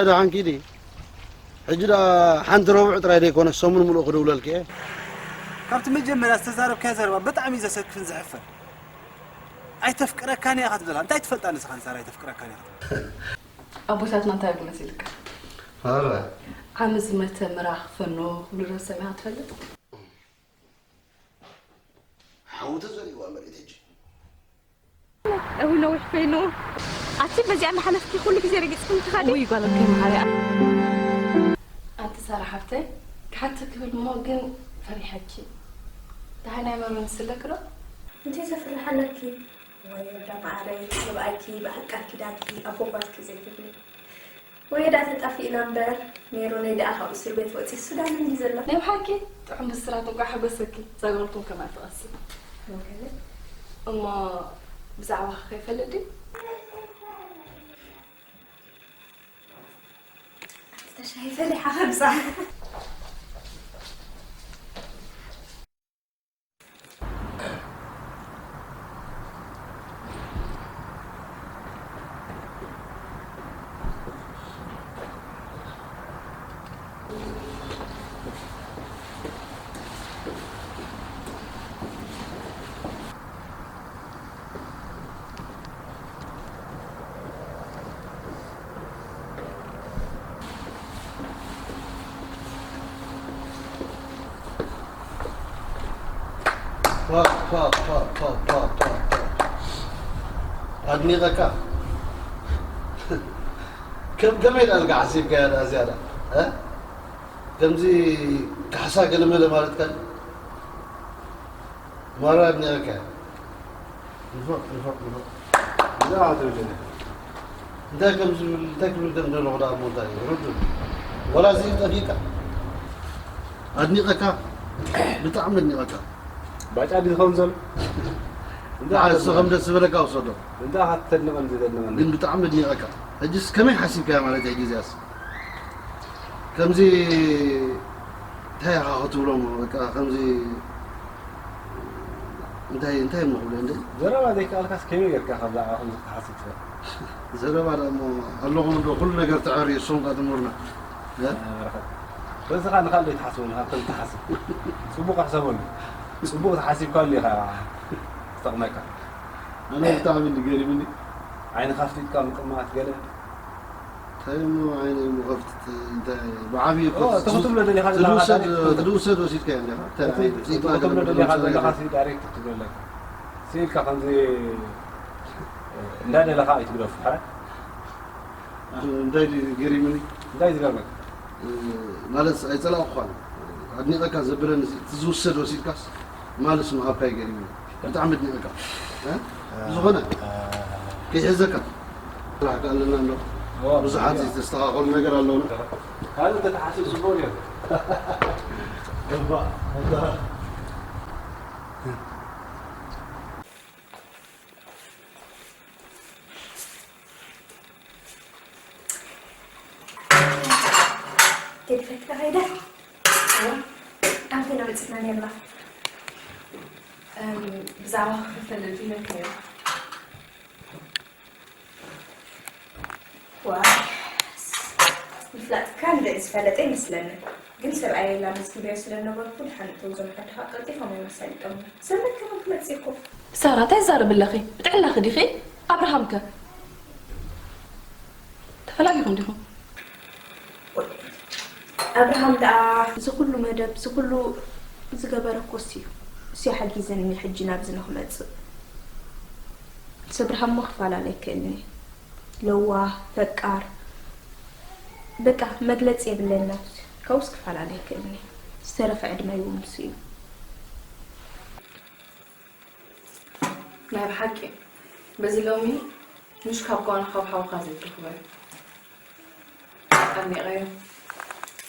ደሓን ኪዲ። ሕጂ ደኣ ሓንቲ ረቡዕ ጥራይ ደይኮነ ሰሙን ምሉእ ክድውለልኪ እየ። ካብቲ መጀመርያ ዝተዛረብካዮ ዘረባ ብጣዕሚ እዩ ዘሰክፍን ዘሕፍር። ኣይተፍቅረካን እያ ክትብለላ። እንታይ ትፈልጣ ንስኻ ንሳራ ኣይተፍቅረካን እያ ክትብል? ኣቦታትና እንታይ ይብሉ መሲልካ? ኣረ። ዓሚ ዝመተ ምራኽ ፈኖ ክብሉ ዶ ሰሚዕካ ትፈልጥ? ሓዊ ተዘሪእዋ መሬት ሕጂ። እው ነዊሕ ኮይኑ። ኣቲ በዚኣ እናሓለፍኪ ኩሉ ግዜ ረጊፅክን ትኸዲ? ውይ ጓል እኮ መዓረይ። ኣንቲ ሳራ ሓፍተይ፣ ክሓተኪ ክብል እሞ ግን ፈሪሐኪ። ደሓን ኣእምሮ ንስለኪ ዶ? እንታይ ዘፍርሕ ኣለኪ? ወይ ወዳ መዓረይ፣ ሰብኣይኪ ብኣል ቃል ኪዳንኪ ኣቦጓትኪ ዘይትብሊ። ወይ ዳ ተጣፊእና እምበር፣ ሜሮነይ ደኣ ካብ እስር ቤት ወፂ ሱዳን እንዲ ዘሎ። ናይ ብሓቂ ጥዑም ብስራት እንኳዕ ሓጎሰኪ። ዛጎልኩም ከማን ትቐስም። እሞ ብዛዕባኺ ከይፈልጥ ድዩ? ኣቲ ተሻሂ ፈሪሓ ከምፃ። ፓ፣ ፓ፣ ፓ። ኣድኒቐካ። ከም-፣ ከመይ ዳልካ ሓሲብካያ ደኣ ዝያዳ? እ? ከምዚ ካሕሳ ገለመለ ማለትካ ድዩ? ማራ ኣድኒቐካ። ንፎቕ፣ ንፎቕ፣ ንፎቕ። ብዛዕባ ትብለኒ። እንታይ ከም ዝብል፣ እንታይ ክብል ከም ዘለኹ ደኣ እሞ እንታይ እዩ? ርዱእ። ዋላ እዚ ጠፊእካ። ኣድኒቐካ። ብጣዕሚ ኣድኒቐካ። ባጫ ድዩ ዝኸውን ዘሎ? እንታይ ደሓን፣ ንሱ ከም ደስ ዝበለካ ውሰዶ። እንታይ ከተድንቐኒ ዘደንቐኒ? ግን ብጣዕሚ ኣድኒቐካ። ሕጅስ ከመይ ሓሲብካያ ማለት እዩ፣ ሕጂ እዚኣስ? ከምዚ እንታይ ኢኻ ክትብሎም፣ በቃ፣ ከምዚ እንታይ፣ እንታይ እሞ ክብሎ እንደ? ዘረባ ዘይከኣልካስ ከመይ ጌርካ ካብ ብዛዕባ ከምዚ ክትሓስብ ትኽእል? ዘረባ ደኣ እሞ ኣለኹም ዶ፣ ኩሉ ነገር ተዐርዩ፣ እሶም ከኣ ትምህሩና። እ? በርኸት። በዚ ኸኣ ንኻልእ ዘይትሓስቦ፣ ንኻልእ ትሓስብ። ጽቡቕ ሕሰበሉ። ጽቡቕ ተሓሲብካሉ ኢኻ ዝጠቕመካ። ኣነ ብጣዕሚ እንዲ ገሪሙኒ። ዓይንኻ ኣፍጢጥካ ምጥማት ገለ። እንታይ እሞ ዓይነ እሞ ከፍትት እንታይ ብዓብዪ እኮ ኦ፣ እቲ ክትብሎ ደሊኻ ዘለኻ ዝውሰድ፣ ታሪኽ ትፈልጦ። ዝውሰድ ወሲድካዮ እንዲኻ። እንታይ እቲ ዓይነት እቲ ዘይተዋገረ ክትብሎ ነገር ደሊኻ ውሳነ ዘለኻ ገይሩ። ሲ ዳይሬክት ክትብሎ ኣለካ። ስኢልካ ከምዚ እንዳደለኻ ኣይትግደፉ፣ ሓራይ? እንታይ ድዩ ገሪሙኒ? እንታይ ዝገርመካ? እ፣ ማለት ኣይጸላእኩኻን። ኣድኒቐካ ዘብለኒ እዚ፣ እቲ ዝውሰድ ወሲድካስ ማልስ ምሃብካ እዩ ገሪሙኒ። ብጣዕሚ ኣድኒቐካ። እ? ብዝኾነ፣ ከይሕዘካ። ስራሕ ከኣለና ኣሎ። ኦ፣ ብዙሓት እያ። ዝተስተኻኸሉ ነገር ኣለውና። ካልእ እንተተሓሲቡ ጽቡቕ ነይሩ። እባ፣ እባ። ገዲፈኪ ዶ ከይደ? እዋ፣ ኣንተ ዶ በጺሕና ነርና? እም፣ ብዛዕባ ክፈለጥ ኢለኪ ነይሩ። ዋይ፣ ምፍላጥካ ንልዕሊ ዝፈለጠ ይመስለኒ። ግን ሰብኣየይ ኢላ መዝጊበዮ ስለ ዝነበርኩ፣ ድሓን እቶም እዞም ዓድኻ ቀልጢፎም እዮም ኣሳሊጦምኒ። ዘመድ ከማን ክመጽእ እኮ። ሳራ፣ እንታይ ትዛረቢ ኣለኺ? ብጥዕናኺ ዲኺ? ኣብርሃም ከ? ተፈላሊኹም ዲኹም? ኣብርሃም ደኣ እዚ ኩሉ መደብ፣ እዚ ኩሉ ዝገበረ እኮ እሱ እዩ። እሱ እዩ ሓጊዘኒ ሕጂ ናብዚ ንኽመጽእ። ምስ ኣብርሃም እሞ ክፈላለ ኣይክእልን እየ። ለዋህ፣ ፈቃር፣ በቃ መግለጺ የብለይን ናቱ። ካብኡስ ክፈላለ ኣይክእልን እየ። ዝተረፈ ዕድመይ እውን እሱ እዩ። ናይ ብሓቂ በዚ ሎሚ ምሽ ካብ ጓና ካብ ሓውኻ ዘይትረኽቦ እዩ። ኣድኒቐዮ።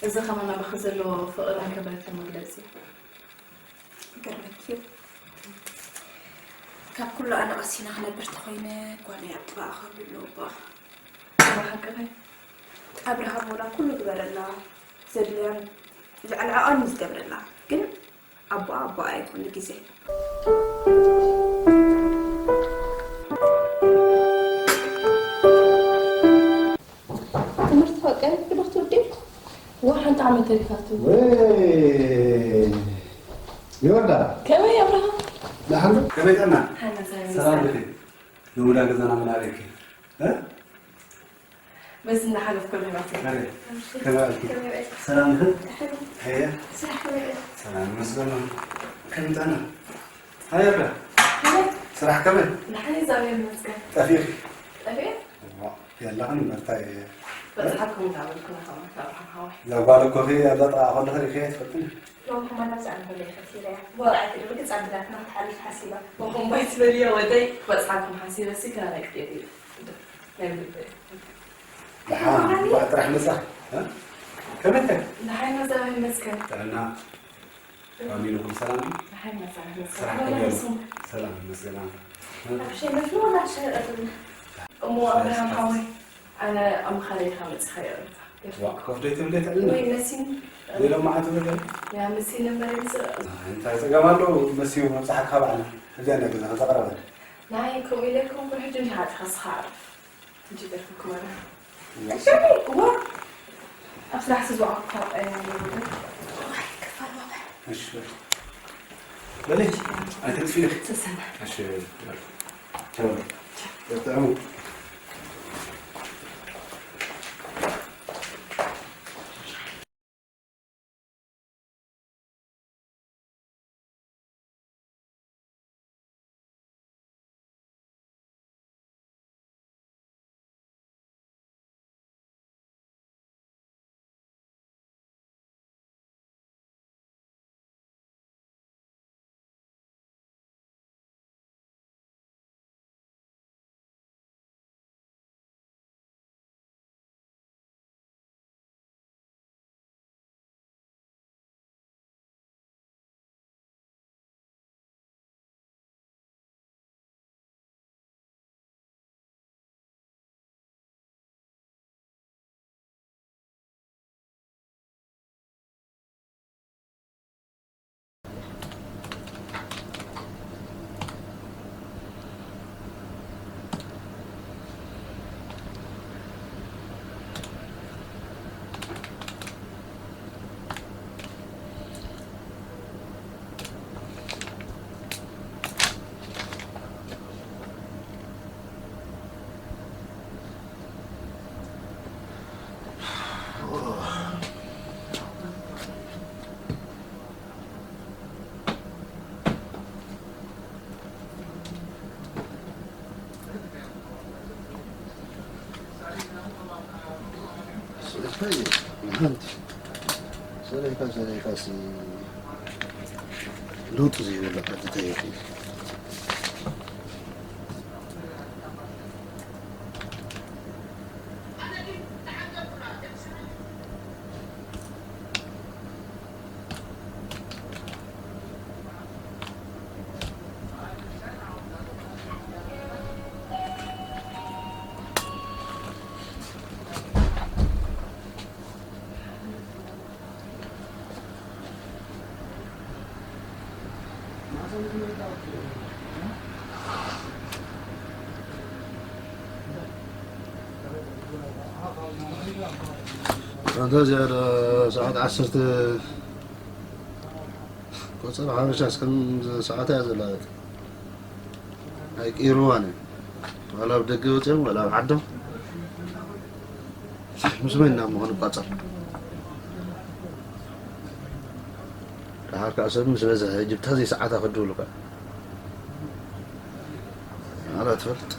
እዚ ከማን ናባኺ ዘለዎ ፍቕርን ክብረትን መግለጺ እዩ። ይገርመኪ እዩ። ካብ ኩሉ ኣነ ቀሲነ ክነብር ተኾይነ ጓለይ ኣብ ጥቓኣ ክህሉ ኣለዎ እባ። ናይ ብሓቂ ኸ? ኣብርሃም ወላ ኩሉ ግበረላ፣ ዘድልያን ዝዕልዓቓን እዩ ዝገብረላ። ግን ኣቦኣ ኣቦኣ እዩ ኩሉ ግዜ። ትምህርቲ ፈቀን ዓመት ተሪፋቱ። ወይ ይወዳ። ከመይ ኣብርሃም? ደሓን ዶ? ከመይ ጥዕና? ሓና ሰላም ሰላም ይመስገን። ድኺ? ልሙዳ ገዛና ምን ኣርእኪ? እ? በዚ እናሓለፍኩ ኣለኹ። ኣረ፣ ከመይ ኣልኪ? ከመይ በልኪ? ሰላም ድኺ? ደሓን። ሄየ? ስራሕ ከመይ በልኪ? ሰላም ይመስገን። ከመይ ጥዕና? ሃይ ኣብርሃም። ከመይ? ስራሕ ከመይ? ደሓን እዩ፣ እግዚኣብሔር ይመስገን። ጠፊእኺ? ጠፊኤ? እዋ፣ የላኽን እምበር እንታይ? በጽሓኩም እንዳበልኩ ናኸማት ኣብርሃም ሓወይ። እዛ ጓል እኮ ኺ ኣብዛ ጥቓ ከለኺ ርኢኺያ ኣይትፈልጥን። ሎሚ ከማን ናብዛ ኣንበለ ይኸት ኢለያ። ወርዓይ ትድርጊ ጻድላትና ክትሓልፍ ሓሲባ። ወኹም ባይ ትበልዮ ወደይ፣ በጽሓኩም ሓሲበሲ ክራይ ክደልዩ። ናይ ልበይ። ደሓን፣ እንኳዕ ጥራሕ መጻ። እ? ከመይ ከ? ደሓን መጻ ይመስገን። ጥዕና? ኣሚን፣ ኩሉ ሰላም ድዩ? ደሓን መጻ ይመስገን። ስራሕ ከመይ ከመይ ኣሎ? ንስኹም? ሰላም ይመስገን። ኣነ። ኣብ ሸነፍ ነው ወላ ሸ-፣ እሞ ኣብርሃም ሓወይ፣ ኣነ ኣብ ምኻደይ ኢኻ መጺኻዮ። ዋ፣ ኮፍ ደይ ትብል ደይ ትዕልልና? ወይ መሲኒ። ሌሎም መዓት ትብል ደይ? ያ መሲኒ እምበር ይምስል። እንታይ ጸገም ኣሎ? መሲዩ መብጽሓካ በዓል። እዚኣ እንዳ ገዛ ዘቕረበ። ናይ ከምኡ ኢለ እኮ ኩሉ ሕጂ እንዲኻ ኣቲኻ ስኻ ኣዕርፍ። ሕጂ ደርፊ ክመራ። እዋ። እዋ። ኣብ ስራሕ ስዝዋዕ እኮ፣ እ፣ እዋይ፣ ክፋል ዋጋ። እሺ፣ በል። በል ሕጂ፣ ኣይተጥፊ ኢኺ። ተሰና። እሺ፣ በል። ቻው። ቻው። ጥዕሙ። ሰለይካ፣ ሰለይካ ሲ ለውጢ ዘይብሉ ቀጥታ ይኸይድ። ኣንታ ዝያዳ ሰዓት ዓሰርተ ቆጸራ ሓበሻ እስከም ሰዓት እያ ዘላ። ኣይቅይርዋን እዮም። ዋላ ኣብ ደገ ወፂኦም ዋላ ኣብ ዓዶም ምስ መን ናብ ምኾኑ ይቋፀር። ደሓር ከዓ ሰብ ምስ በዝሐ ጅብታ ዘይሰዓታ ክድውሉ ከዓ ኣላ ትፈልጥ።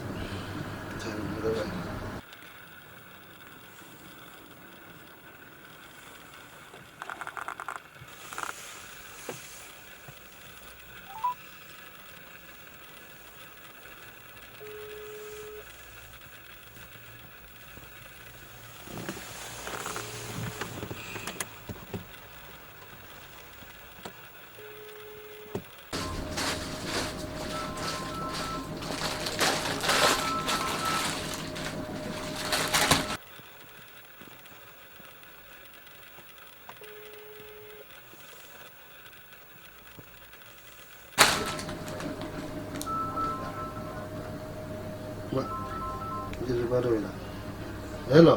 ሄሎ።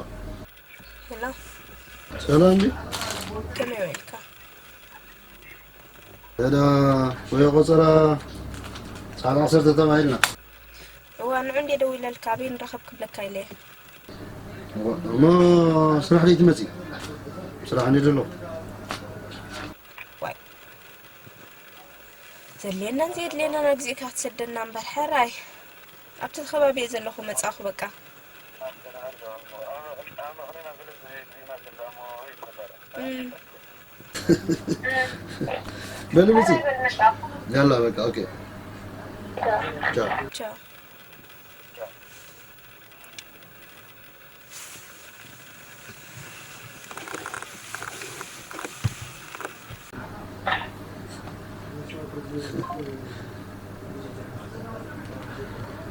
ሄሎ። ሰላም ድዩ? ከመይ ውዒልካ? እዳ ወይ ቆጸራ ሰዓት ዓሰርተ ተባሂልና። እዋ፣ ንዑ እንዴ ደዊለልካ፣ ኣበይ ንራኸብ ክብለካ ኢለ። እሞ ስራሕ ደይ ትመጺ? ስራሕ እንዴ ደሎ? ዋይ። ዘድልየናን ዘየድልየናን ግዜ ኢኻ ትሰደና እምበር፣ ሕራይ። ኣብቲ ከባቢ እየ ዘለኹ፣ መጻኹ በቃ። እም። በሉ ምጺ። ያላ በቃ፣ ኦኬ። ቻው። ቻው።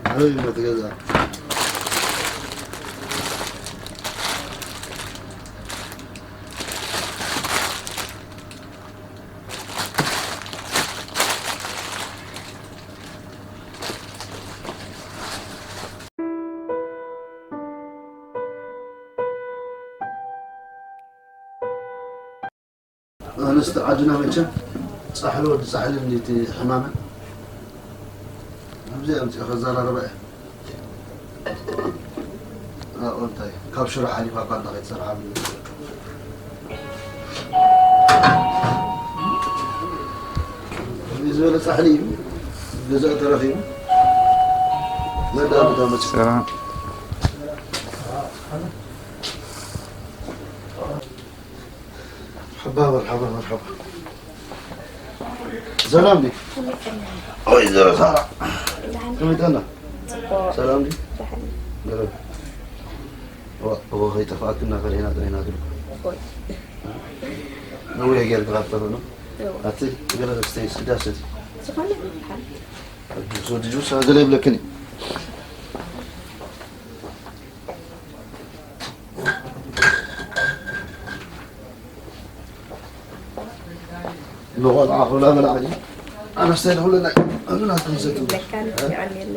ኣበይ እሞ እቲ ገዛ? ኣንስቲ ዓድና መቸም ጻሕሊ ወዲ ጻሕሊ እንዲቲ ሕማመን። ኣብዚ ኣምጺኦ ከዘራርባ እየ። ኣብኡ እንታይ ካብ ሽሮ ሓሊፋ እኳ እንዳ ከይትሰርሓ ብሉ። እዚ ዝበለ ጻሕሊ እዩ። ገዛእ ተረኺቡ። መዳ መዳ መጽ-፣ ሰላም። መርሓባ፣ መርሓባ፣ መርሓባ። ሰላም ዲ? ኦይ፣ ዘረ ሳራ። ከመይ ጠና? ጽቡቕ። ሰላም ዲ? ደሓን። ገለ። ዋ፣ እዎ፣ ከይጠፋእክና ከሪሕና ጥሪና ትብል። ኦይ። ነዊሕ ጌርካ ካብ ጠፍእ ነው። እዎ። ኣቲ ገለ ስተይ ስዳ ሰቲ። ዝኾነ ደሓን። ጁስ ወዲ ጁስ፣ ገለ ይብለክኒ። ንቆልዓ ክብላ በላዕሊ ኣነስተይ ንኹሉ ናይ እምና ትንሰቱ። ለካ ንትሪዖን የለ።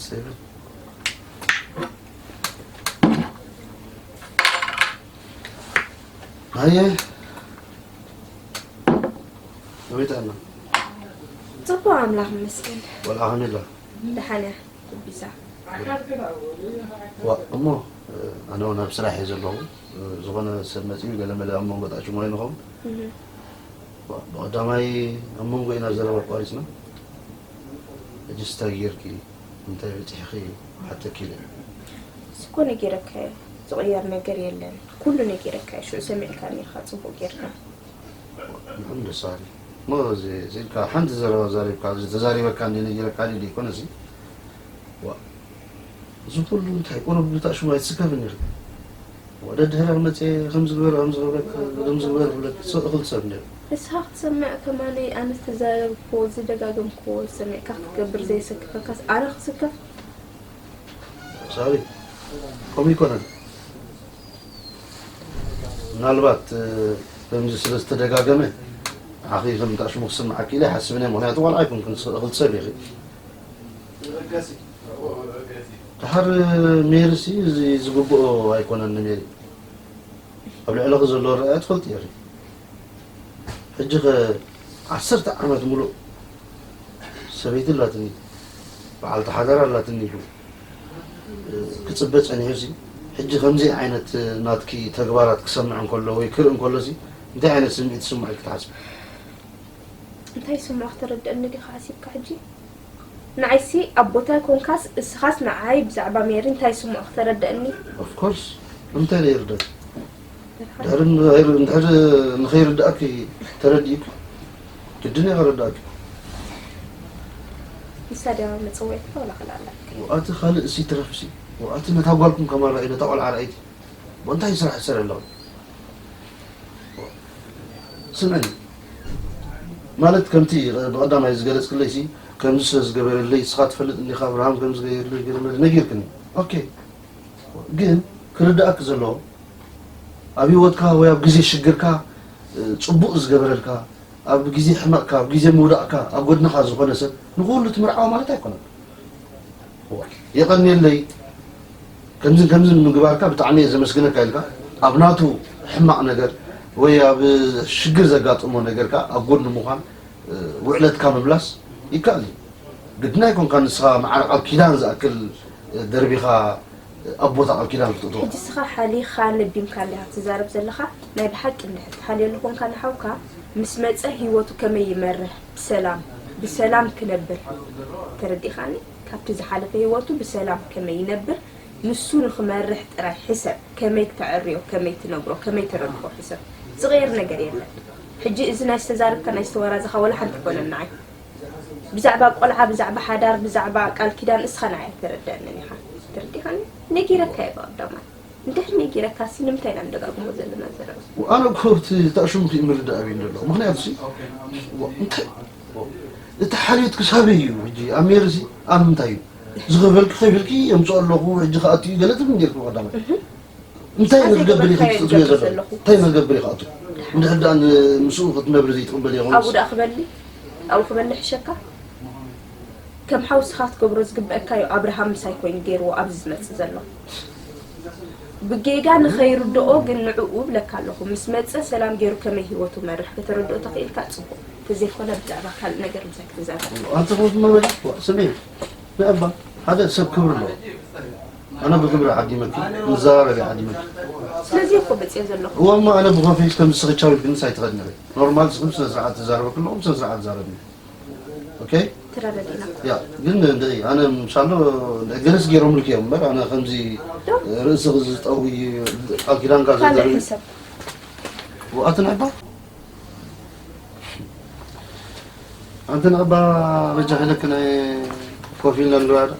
ሰይፉ። ኣየ። ከመይ ጥዕና? ጽቡቕ ኣምላኽ ይመስገን። ቆልዓ ከመይ ኣላ? ደሓን እያ። ኩቢዛ። ዋ፣ እሞ፣ ኣነ እውን ኣብ ስራሕ እየ ዘለኹ። ዝኾነ ሰብ መጺኡ ገለ መለ ኣብ መንጎ ጣጭሞ ኣይንኸውን። እህ። ዋ፣ ብቐዳማይ ኣብ መንጎ ኢና ዘረባ ኣቋሪጽና። ሕጂ እንታይ ጌርኪ? እንታይ በጺሕኺ? ሓተኪ ኢለ። እሱ እኮ ነጊረካ እየ። ዝቕየር ነገር የለን። ኩሉ ነጊረካ እየ። ሽዑ ሰሚዕካ ኔርካ ጽቡቕ ጌርካ። ንዕም ደስ በሃሊ። እሞ እዚ፣ እዚ ኢልካ ሓንቲ ዘረባ ዛሪብካ፣ እዚ ተዛሪበካ እንዲ ነጊረካ ድዩ ዘይኮነ እዚ? ዋ፣ እዚ ኩሉ እንታይ ቁሩብ ብታሽሙ ኣይትስከፍን ነይርካ? ወደ ድሕረ ክመጽእ ከም ዝግበር፣ ከም ዝገብረክ፣ ከም ዝግበር ክብለክ፣ ስ-፣ እኹል ሰብ ነይሩ። ንስኻ ክትሰምዕ ከማነይ ኣነ ዝተዛረብክዎ፣ ዝደጋገምክዎ ሰሚዕካ ክትገብር ዘይሰክፈካስ ኣነ ክስከፍ? ሳሪ፣ ከምኡ ኣይኮነን። ምናልባት፣ እ፣ ከምዚ ስለ ዝተደጋገመ፣ ንዓኺ ከም ታሽሙ ክስምዓኪ ኢለ ኣይሓስብን እየ። ምኽንያቱ፣ ቆልዓ ኣይኮንክን፣ ስ-፣ ክልተ ሰብ ኢኺ። ድሓር ሜሪሲ፣ እዚ ዝግብኦ ኣይኮነን ንሜሪ። ኣብ ልዕለኺ ዘሎ ርኣያ ትፈልጢ ኢኺ። ሕጂ ኸ ዓሰርተ ዓመት ሙሉእ ሰበይቲ ኣላትኒ፣ በዓልቲ ሓዳር ኣላትኒ ኢሉ ክጽበ ጸኒሑሲ፣ ሕጂ ከምዚ ዓይነት ናትኪ ተግባራት ክሰምዕ እንከሎ ወይ ክርኢ እንከሎሲ፣ እንታይ ዓይነት ስምዒት ይስምዖ ኢልኪ ትሓስቢ? እንታይ ይስምዖ ክተረድአኒ ዲኻ ሓሲብካ ሕጂ? ንዓይሲ ኣብ ቦታይ ኮንካስ፣ እስኻስ ንዓይ ብዛዕባ ሜሪ እንታይ ይስምዖ ክተረድአኒ? Of course፣ እንታይ ዘይርደእ? ድሕሪ ንኸይር-፣ እንድሕር ንኸይርድኣኪ ተረዲእኪ፣ ግድን እየ ከረድኣኪ። ንሳ ድያ መጸውዒትካ ወላ ካልእ ኣላትካ? ወኣቲ ካልእ እሲ ትረፍሲ፣ ወኣቲ ነታ ጓልኩም ከማን ርኣይ፣ ነታ ቆልዓ ርኣይቲ። እንታይ ስራሕ ትሰርሒ ኣለኺ? ስምዕኒ፣ ማለት ከምቲ ብቐዳማይ ዝገለጽክለይሲ፣ ከምዚ ስለ ዝገበረለይ፣ ንስኻ ትፈልጥ እንዲኻ፣ ኣብርሃም ከምዚ ገይርለይ፣ ገይርለይ ነጊርክኒ። ኦኬ። ግን ክርድኣኪ ዘለዎ፣ ኣብ ህይወትካ ወይ ኣብ ግዜ ሽግርካ፣ እ፣ ጽቡቕ ዝገበረልካ፣ ኣብ ግዜ ሕመቕካ፣ ኣብ ግዜ ምውዳቕካ፣ ኣብ ጎድንኻ ዝኾነ ሰብ ንኹሉ ትምርዓዎ ማለት ኣይኮነን። የቐንየለይ፣ ከምዝን ከምዝን ምግባርካ ብጣዕሚ እየ ዘመስግነካ ኢልካ፣ ኣብ ናቱ ሕማቕ ነገር ወይ ኣብ ሽግር ዘጋጥሞ ነገር ከኣ ኣብ ጎድኑ ምዃን፣ እ፣ ውዕለትካ ምምላስ ይከኣል እዩ። ግድና ኣይኮንካ ንስኻ ማዕረ ቃል ኪዳን ዝኣክል፣ እ፣ ደርቢኻ፣ እ፣ ኣብ ቦታ ቃል ኪዳን ክትእትዎ። ሕጂ ንስኻ ሓሊኻ ነዲምካ እንዲኻ ትዛረብ ዘለኻ። ናይ ብሓቂ እንድሕር ትሓልየሉ ኮንካ ንሓውካ፣ ምስ መጸ ህይወቱ ከመይ ይመርሕ፣ ብሰላም፣ ብሰላም ክነብር፣ ተረዲኻኒ? ካብቲ ዝሓለፈ ህይወቱ ብሰላም ከመይ ይነብር፣ ንሱ ንኽመርሕ ጥራይ ሕሰብ። ከመይ ክተዕርዮ፣ ከመይ ትነግሮ፣ ከመይ ተረድኦ ሕሰብ። ዝቕየር ነገር የለን። ሕጂ እዚ ናይ ዝተዛረብካ፣ ናይ ዝተወራዘኻ ወላ ሓንቲ ኣይኮነን ንዓይ። ብዛዕባ ቆልዓ፣ ብዛዕባ ሓዳር፣ ብዛዕባ ቃል ኪዳን እስኻ ንዓይ ኣይተረድኣንን ኢኻ። ተረዲኻኒ? ነጊረካ እየ ብቐዳማይ። እንድሕር ነጊረካሲ ንምንታይ ኢና ንደጋግሞ ዘለና ዘረባ? ኣነ እኮ እቲ እታ ሽሙ ከይምርዳእ ኣብዩ እንደሎ። ምኽንያቱ ሲ፣ ዋ፣ እንታይ፣ እቲ ሓልዮት ክሳበይ እዩ። ሕጂ ኣብ ሜሪ ሲ ኣብ ምንታይ እዩ? ዝኸፈልኪ ከፊልኪ የምፅኦ ኣለኹ፣ ሕጂ ክኣቱ እዩ ገለ ትብል ነርኪ ብቐዳማይ። እንታይ ንክገብር ኢኺ ትፅብዮ ዘለኹ? እንታይ ንክገብር ኢኺ ኣቱ? እንድሕር ደኣ ን-፣ ምስኡ ክትነብሪ ዘይትቕበል ኢኹ። ኣብኡ ደኣ ክበሊ? ኣብኡ ክበሊ ሕሸካ? ከም ሓውስኻ ክትገብሮ ዝግበአካ እዩ። ኣብርሃም ምሳይ ኮይኑ ገይርዎ ኣብዚ ዝመጽእ ዘሎ። ብጌጋ ንኸይርድኦ ግን ንዕኡ እብለካ ኣለኹ። ምስ መጸ ሰላም ገይሩ ከመይ ህይወቱ መርሕ ከተረድኦ ተኽኢልካ ጽቡቕ። ተዘይኮነ ብዛዕባ ካልእ ነገር ምሳይ ክትዛረብ። ኣንተ ሞት መበል ስሜ ንእባ ሓደ ሰብ ክብሪ ኣለዎ። ኣነ ብክብሪ ዓዲመኪ፣ ንዘራረብ ዓዲመኪ። ስለዚ እኮ መጽየ ዘለኹ። እወ እሞ ኣነ ብኮፈይ ከም ዝስኽቻው ኢልክንስ ኣይትኸድኒ። ኖርማል ስኽም ስነ ስርዓት ትዛረበ ከለኹም ስነ ስርዓት ዛረብኒ። ኦኬ? ተረዳዲእና። ያ፣ ግን እንደ ኣነ ምሻሎ ገለስ ገይሮምልኪ እዮም እምበር ኣነ ከምዚ ዶ? ርእሲ ዝጠዊ ቃል ኪዳንካ ካልእ ዘደርብ ሕሰብ። ወኣትን ኣባ ኣንተ ንኣባ በጃ ሄለክ ናይ ኮፍ ኢልና ንራዳ።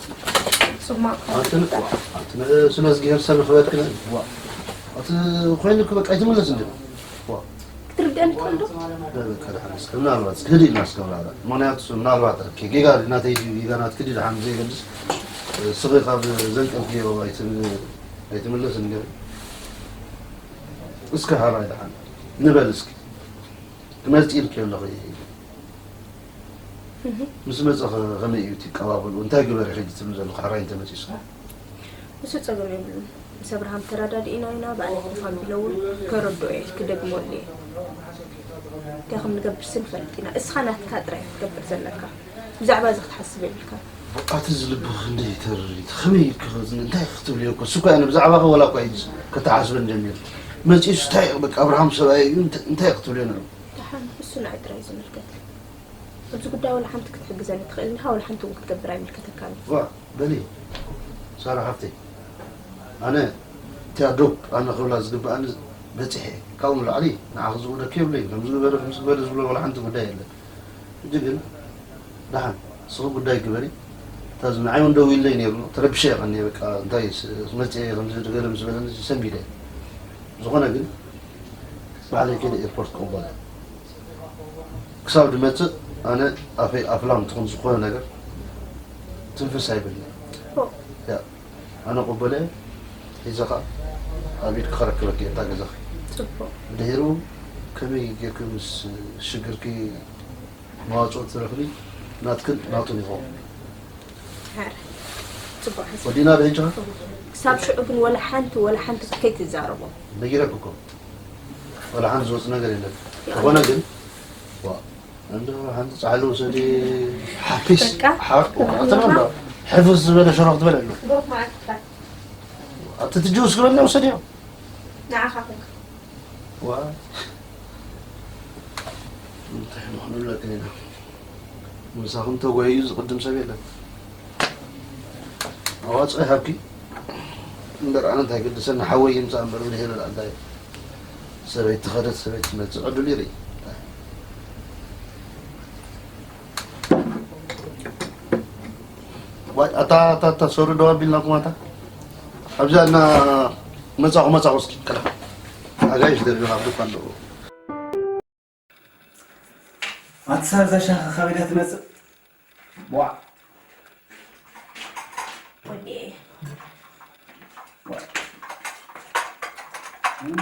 ጽማቕ ኣንተ ንዋ ኣንተ ስለ ዝገር ሰብ ክበትክነ ዋ ኣቲ ኮይንክ በቃ ኣይትመለስ እንዴ ዋ ክትርደን ትኽእል ዶ? በቃ ደሓን እስከ ምናልባት እስከ ህድእ ኢልና እስከ ምናልባት ምክንያቱ ምናልባት ኦኬ ጌጋ ናተይ ድዩ ጌጋ ናትክ ድዩ ደሓን ዘይገልጽ ስኺ ካብ ዘንቀልክዮ ኣይትም- ኣይትምለስ እንዴ እስከ ሃራይ ደሓን ንበል እስኪ ትመጽእ ኢልክዮ ኣለኺ ምስ መጸ ከመይ እዩ እቲ ቀባበሉ እንታይ ግበር ኢኺ ትብል ዘለኹ ሕራይ እንተመጺሱ ንሱ ጸገም የብሉን ምስ ኣብርሃም ተረዳዲእና ኢና ባዕለይ ኮፍ ኣቢለ እውን ከረድኦ እየ ክደግመሉ እየ እንታይ ከም ንገብር ስንፈልጥ ኢና እስኻ ናትካ ጥራይ ክትገብር ዘለካ ብዛዕባ እዚ ክትሓስብ የብልካ ኣቲ ዝልብኺ ክንደይ ተረሪት ከመይ ኢልኪ እንታይ ክትብልዮ እኮ እሱ እኮ ኣነ ብዛዕባኺ ወላ እኳ ኢልስ ከተሓስበን ጀሚሩ መጺሱ እንታይ በቃ ኣብርሃም ሰብኣይ እዩ እንታይ ክትብልዮ ነሩ ደሓን እሱ ንዓይ ጥራይ ዝምልከት ኣብዚ ጉዳይ ወላ ሓንቲ ክትሕግዘኒ ትኽእል እንዲኻ ወላ ሓንቲ እውን ክትገብር ኣይምልከተካን እዩ ዋ በሊ ሳራ ሓፍተይ ኣነ እቲኣ ዶብ ኣነ ክብላ ዝግብኣኒ በፂሐ ካብኡ ንላዕሊ ንዓኺ ዝውደኪ የብለይን ከምዚ ግበሪ ከምዚ ግበሪ ዝብሎ ወላ ሓንቲ ጉዳይ የለን ሕጂ ግን ደሓን ንስኺ ጉዳይ ግበሪ እታ ንዓይ እውን ደዊለይ ነይሩ ተረቢሸ እየ ቀንየ በቃ እንታይ መፅአ ከምዚ ገለ ምስ በለኒ ሰንቢደ ዝኾነ ግን ባዕለይ ከይደ ኤርፖርት ክቕበሎ ክሳብ ድመፅእ ኣነ ኣፈይ ኣፍላም ትኹን ዝኾነ ነገር ትንፍስ ኣይብልኒ ኣነ ቆበለ ሒዘኻ ኣብ ኢድ ክኸረክበኪ እታ ገዛኺ ድሒሩ ከመይ ጌርኪ ምስ ሽግርኪ መዋፅኦ ትረኽቢ ናትክን ናቱን ይኸውን ወዲና ዶ ሄጅኻ ክሳብ ሽዑ ግን ወላ ሓንቲ ወላ ሓንቲ ከይትዛረቦ ነጊረክ እኮ ወላ ሓንቲ ዝወፅ ነገር የለን ዝኾነ ግን እንዶ ሓንቲ ፃዕሊ ውሰዲ ሓፊስ ኣተና እንዶ ሕፍስ ዝበለ ሸሮ ክትበልዕሉ ኣቲ ትጅውስ ግበልና ውሰድዮ ንዓኻ ኮንካ እንታይ ንኾንለክን ኢና ምሳኹም ተጓዩ ዝቕድም ሰብ የለን ኣዋፅኦ ይሃብኪ እምበር ኣነ እንታይ ግድሰኒ ሓወይ ይምፃእ እምበር ብድሄረ ደኣ እንታይ ሰበይቲ ኸደት ሰበይቲ ትመፅእ ዕድል ይርኢ ዋይ ኣታ ኣታ ኣታ ሶሪ ደው ኣቢልናኩም ኣታ ኣብዚኣ እና መፃኹ መፃኹ እስኪ ከላ ኣጋይሽ ደሪብና ኣብ ድኳን ኣለዉ ኣቲ ሳር እዛ ሻኻ ካበይ ድያ ትመጽእ? ቧዕ። ወዴ። እም።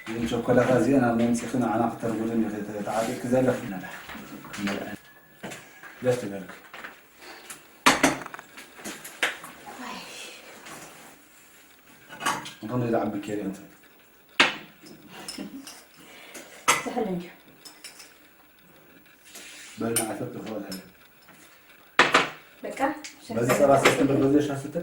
እዘን ቸኮላታ እዚአን ኣብ መምጺኺ ንዓና ክተርጉድን ኢኺ ተዓጢቕኪ ዘለኺ ነዳ። ደስ ትበልኪ። እንኳን ዘይዝዓቢ ኬሪ እንተ ስሕል እንጂ በልና ዓሰርተ ክበል በቃ በዚ ጸባ ሰስተምር በዚ ሻስተ